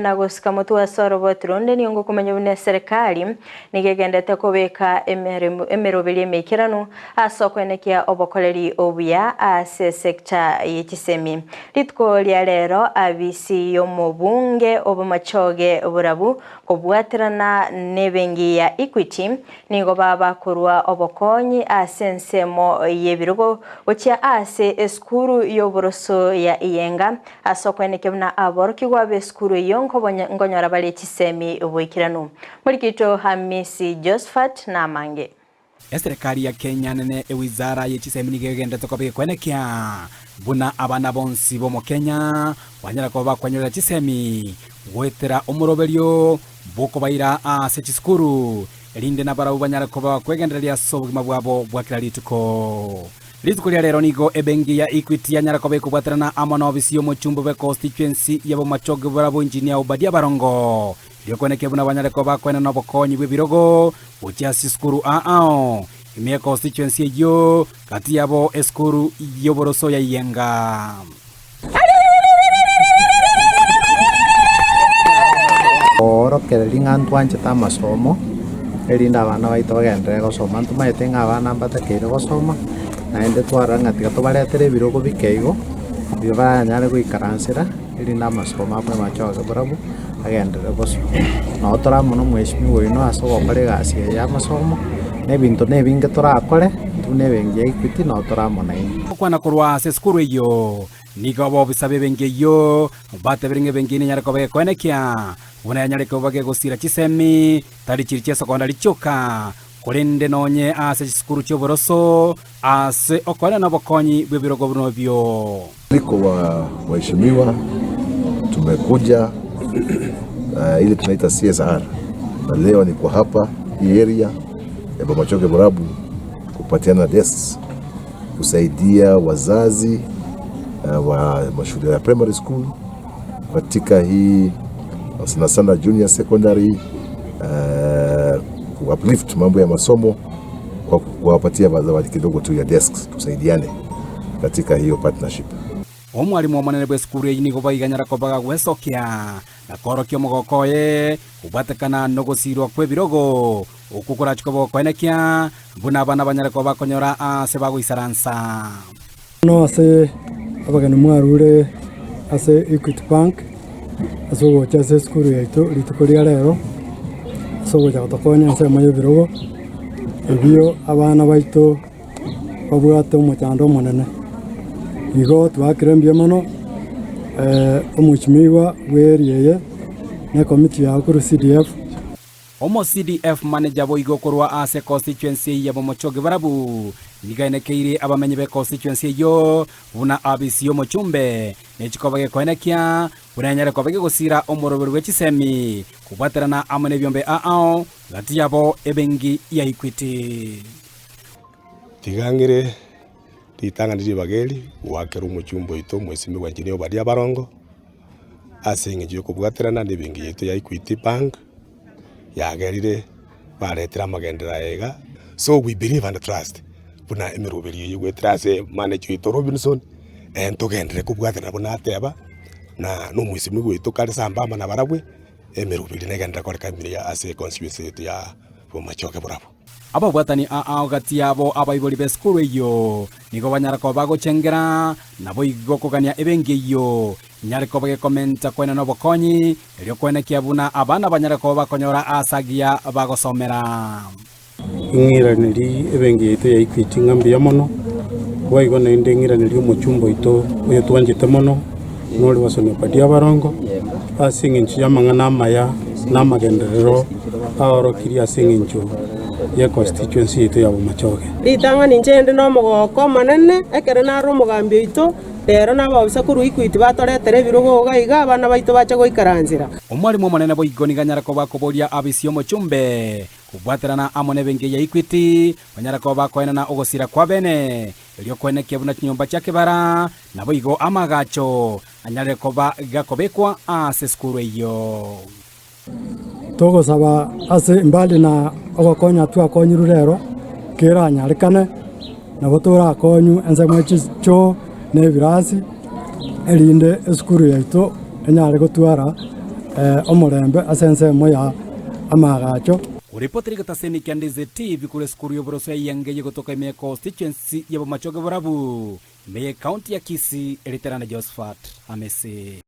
Na gosika motwe ase oroboti ronde nigo ngokomanya buna eserekari nigo egendete kobeka emeroberi emeikeranu ase okoenekia obokoreri obuya ase esecta ye chisemi. Rituko ria rero abisi y'omobunge ob'amachoge borabu kobwaterana nebengi ya Equity Nigo baba korua obokonyi ase ensemo y'ebirogo gochia ase esukuru y'oboroso ya Iyenga, ase okwenekia buna aborokigwa b'esukuru eyio nkonyora bare chisemi boikeranu. Morikito Hamisi Josphat namange. Eserekari ya Kenya nene ewizara ye chisemi nigo egenderete koba egekwenekia buna abana bonsi b'Omokenya banyare koba bakwanyorera chisemi goetera omoroberio bw'okobaira ase chisukuru, erinde nabarabwo banyare koba bakwegendereria ase obogima bwabo bwa kera rituko. Rituko ria rero nigo ebenki ya Equity yanyara koba ekobwaterana amo na ofisi y'omochumbe bwe constituency ya Bomachoge barabwo Engineer Obadia Barongo, erio koenekia buna banyare koba bakoenana obokonyi bw'ebirogo gochia ase chisukuru aao ime ye constituency eyio, gati yabo esukuru y'oboroso ya Iyenga. Oorokereria ng'a ntwanchete amasomo, erinde abana baito bagenderere gosoma. Ntomaete ng'a abana mbatakeire gosoma, naende twarora ng'a tiga tobaretere ebirogo bike igo, ebi baranyare goikaransera, erinde amasomo abo amache barabwo agenderere bosio. Nabo tore amo na omweshimiwa oino ase ogokora egasi eye ya amasomo, na ebinto na ebinge torakore, intwe buna ebenki ya Equity nabo tore amo nainwe. Gokwana korwa ase esukuru eyio, nigo abobisa b'ebenki eyio batebire ng'a ebenki nenyare koba gekoenekia buna yanyare koba gegosira chisemi, tari chiri chi'esokondari chioka, korende nonye ase chisukuru chi'oboroso, ase okoenana obokonyi bw'ebirogo buna obio. Mwaliko wa waheshimiwa tumekuja uh, ile tunaita CSR na leo niko hapa hii area ya Bomachoge Borabu kupatiana desks kusaidia wazazi uh, wa mashule ya primary school katika hii sana sana junior secondary uh, ku uplift mambo ya masomo kwa kuwapatia zawadi kidogo tu ya desks tusaidiane katika hiyo partnership. Omwalimu omonene bw'esukuru eyio nigo baiganyara koba gagwesokia na koorokia omogoko oye kobwatekana nogosiirwa kw'ebirogo okwo korachie koba gokoenekia buna abana banyare koba bakonyora aase bagoisaransa. Bono ase abageni mwarure ase Equity Bank ase ogocha ase esukuru yaito rituko ria rero, ase ogocha gotokonya ensemo y'ebirogo, ebio abana baito babwate omochando omonene. Igo twaakire mbuya mono omweshimiwa bwe area eye na ekomiti yao korwa CDF. Omo CDF manager boigo korwa ase constituency eye ya Bomochogi barabu nigo aenekeire abamenyi be constituency eyio buna abisi y'omochumbe ne chikoba gekoenekia buna enyare koba gegosira omoroberi bwe chisemi kobwaterana amo nebiombe aao gati yabo ebenki ya Equity. Tiga ng'ire ritang'ani ribaga eri goakera omochumba oito omwesimigwa Engineer Obadia Barongo, ase eng'encho y'okobwaterana na ebenki yaito ya Equity Bank, yagerire baretire amagenderero aya iga. So we believe and trust buna emeroberi eye goetera ase manager oito Robinson, ntogenderere kobwaterana buna ateba, na na omwesimigwa oito kare sambamba nabarabwe, emeroberi negenderere koreka ime ase econstituency yaito ya Bomachoge Borabu. Ababwatani aao gati yabo abaibori b'esukuru eyio nigo banyara koba bagochengera, naboigo kogania ebenki eyio inyare koba gekomenta koenana obokonyi, erio koenekia buna abana banyare koba bakonyora aase agiya bagosomera. Ing'iraneri ebenki yaito ya Equity ng'a mbuya mono, boigo naende ing'iraneri omochumba oito oyotwanchete mono, nore Wasoni Obadia Abarongo, ase engencho y'amang'ana amaya na amagenderero aorokirie ase engencho ye constituency yaito ya Bomachoge. Ritang'ani inche inde nomogooko omonene, ekero nare omogambi oito, rero nabaobisa korwa Equity batoretere ebirogo iga iga, abana baito bache goikaransera. Omwalimu omonene boigo nigo anyare koba akoboria abisi y'omochumbe kobwaterana amo nebenki ya Equity banyare koba bakoenana ogosira kwa bene Erio koenekia buna chinyomba chia kebara, naboigo amaagacho anyare koba gakobekwa ase esukuru eyio. Togosaba ase mbali na ogokonya twakonyirwe rero, keranyarekane, nabo torakonywe ensemo ye chichoo na ebirasi, erinde esukuru yaito enyare gotwara. Omorembe ase ensemo ya amaagacho. Oripoti rigetaseni kia Ndizi TV korwa esukuru y'oboroso ya Iyenge yegotoka ime ya constituency ya Bomachoge Borabu, ime ye county ya Kisii, eriterane Josephat Amisi.